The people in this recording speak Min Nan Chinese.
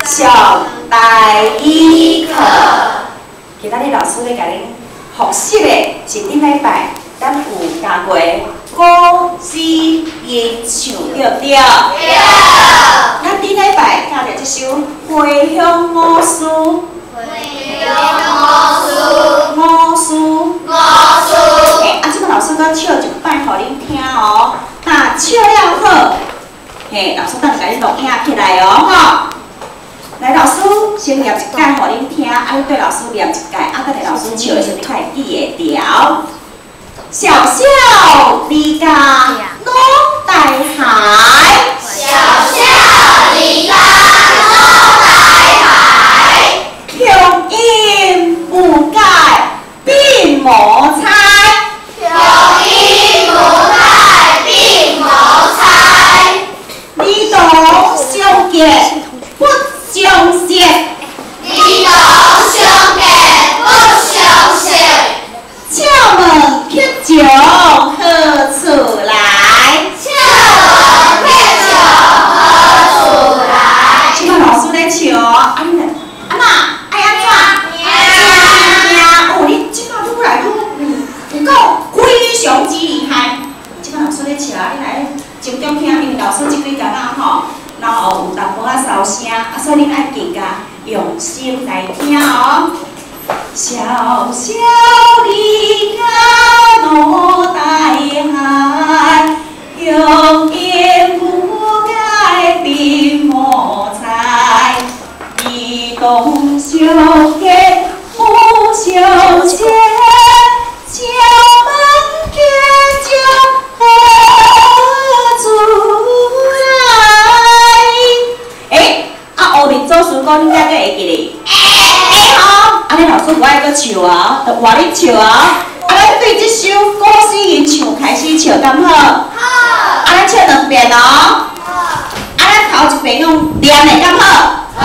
上台語課。今仔日老師咧共恁複習的是頂禮拜咱有教過古詩吟唱，對毋對？對。咱頂禮拜教著這首《回鄉五思》。回鄉五思。五思。五思。嘿，啊，這擺老師閣唱一擺予恁聽哦。若唱了好，嘿，老師等下共恁錄影起來哦，吼。來，老師先念一擺予恁聽，啊，你綴老師念一擺，啊，等下老師唱的時陣，你較會記會牢。小小離家攏大海。小小離家攏大海。鄉音無改鬢毛釵。鄉音無改鬢毛釵。離當相隔不相識。離當相隔不相識。請問客從何處來？請問客從何處來？這擺老師咧唱，啊你啊那愛按怎？聽哦，你這擺愈來愈有夠非常之厲害。這擺老師咧唱，你來集中聽，因為老師這幾工仔吼，然後有淡薄仔燒聲，啊，所以恁愛更加用心來聽哦。小小離家攏大海，鄉音無改鬢毛釵。離當相隔不相識，請問客從何處來？欸，啊，烏面祖師講，恁遮閣會記咧？會吼，按呢老師無愛閣唱啊，就換恁唱啊。啊，咱對這首古詩吟唱開始唱，敢好？好。啊，咱唱兩遍哦。好。啊，咱頭一遍用念的，敢好？好。